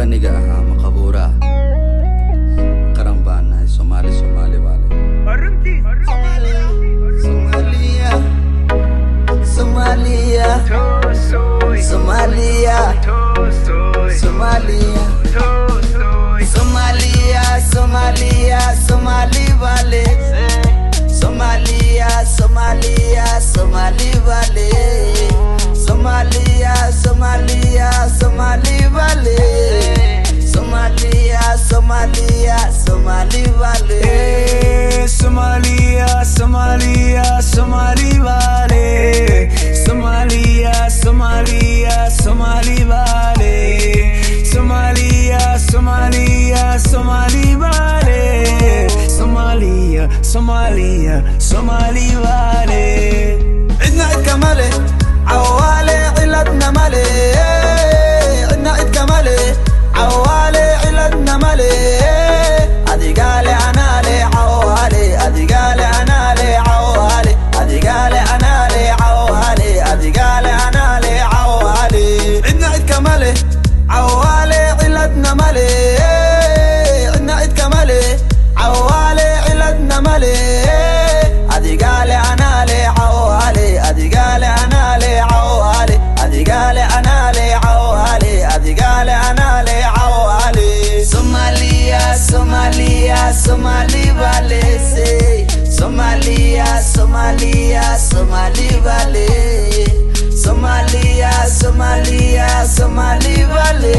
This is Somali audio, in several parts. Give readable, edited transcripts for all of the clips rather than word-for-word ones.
Qaniga ahaa ma qabuuraa? Qaran baan nahay Soomaali, Soomaali baa leh Soomaaliya, Soomaaliya, Soomaaliya, Soomaaliya, Soomaaliya, Soomaaliya, Soomaali baa leh Soomaaliya, Soomaaliya, Soomaali baa leh Soomaaliya, Soomaaliya, Soomaali baa leh Soomaaliya, Soomaaliya, Soomaali baa leh. Eh, Somalia, Somalia, Somali Vale. Somalia, Somalia, Somali Vale. Somalia, Somalia, Somali Vale. Somalia, Somalia, Somali Vale. Cidna cid kama leh, Cawaale, ciladna male. Cidna cid kama leh, Cawaale, ciladna male. Adigaale, anaale, Cawaale, adigaale, anaale, Cawaale, adigaale, anaale, Cawaale, adigaale, anaale, Cawaale. Cidna cid kama leh, Cawaale, ciladna male. Cidna cid kama leh, Cawaale, ciladna male. Adigaale, anaale, Cawaale, adigaale, anaale, Cawaale, adigaale, anaale, Cawaale, adigaale, anaale, Cawaale. Somalia, Somalia, Somali balese. Somalia, Somalia, Somali bale. Somalia, Somalia, Somali bale.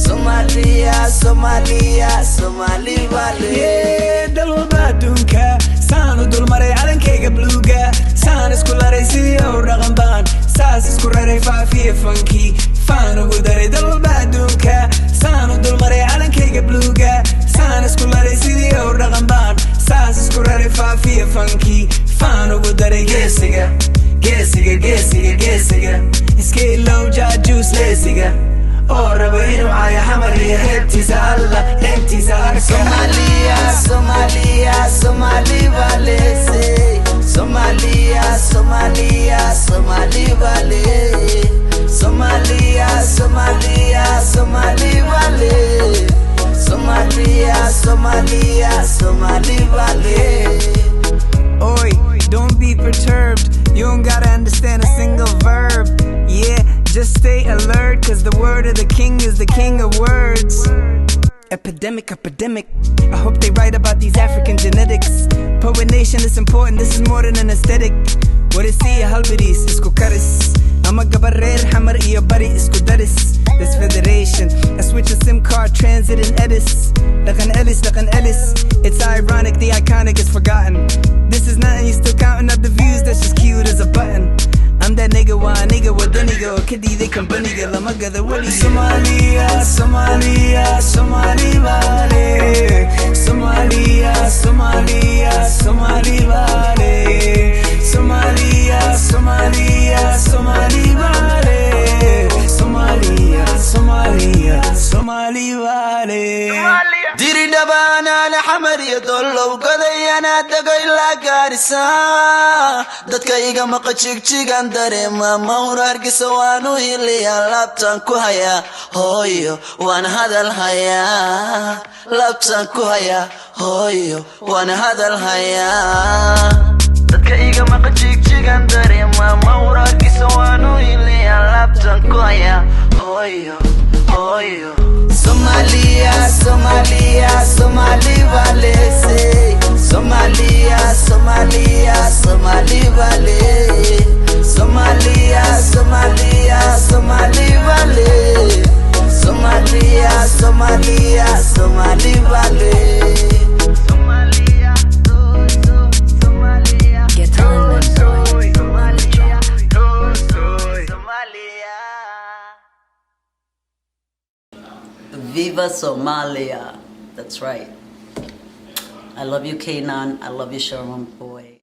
Somalia, Somalia, Somali bale. Yeah, dal walba adduunka saan u dulmaray calankayga bluuga, saan isku laray sidii u dhaqan baan saas isku raray, faafiye fankii faan ugu daray. Dal walba adduunka saan u dulmaray calankayga bluuga, saan isku laray sidii u dhaqan baan saas isku raray, faafiye fankii faan ugu daray. Geesiga, geesiga, geesiga, geesiga iska ilow jaajuus leesiga oo raba inuu caayo Xamar iyo heebtiisa. Alla heebtiisa arka. Somalia, Somalia, Somali balese. Somalia, Somalia, Somali bale. Somalia, Somalia, Somali bale. Somalia, Somalia, Somali bale. Oi, don't be perturbed. You don't gotta understand a single verb. Yeah, just stay alert, 'cause the word of the king is the king of words. Epidemic, epidemic. I hope they write about these African genetics. Poet nation is important, this is more than an aesthetic. Warisiya halbariis isku karis ama gabar reer Xamar iyo bari isku daris. This federation, I switch a SIM card, transit and edis. Dhaqan elis, dhaqan elis. It's ironic, the iconic is forgotten. This is nothing, you still counting up the views, that's just cute as a button. I'm that nigga, waa nigga wadaniga oo ka diiday kambaniga lama gada weliga. Somalia, Somalia, Somali bale. Somalia, Somalia, Somali bale. Somalia, Somalia, Somali bale. Somalia, Somalia, Somali bale. Diri dhabaanaale, Xamar iyo Dollow, godayana dego ilaa Gaarisa. Dadka iga maqa Jigjigan dareema mawr Hargisa, waanu hiliyaa, laabtaan ku hayaa hooyo, waan hadal hayaa, laabtaan ku hayaa hooyo, waan hadal hayaa. Dadka iga maqa Jigjigan dareema mawr Hargisa, waanu hiliyaa, laabtaan ku hayaa hooyo, hooyo. Somalia, Somalia, Somali balese. Somalia, Somalia, Somali bale. Somalia, Somalia, Somali bale. Somalia, Somalia, Somali bale. Somalia, so, so, Somalia. Get London boy. Somalia, Somalia. Viva Somalia. That's right. I love you, K'naan. I love you, Sharma Boy.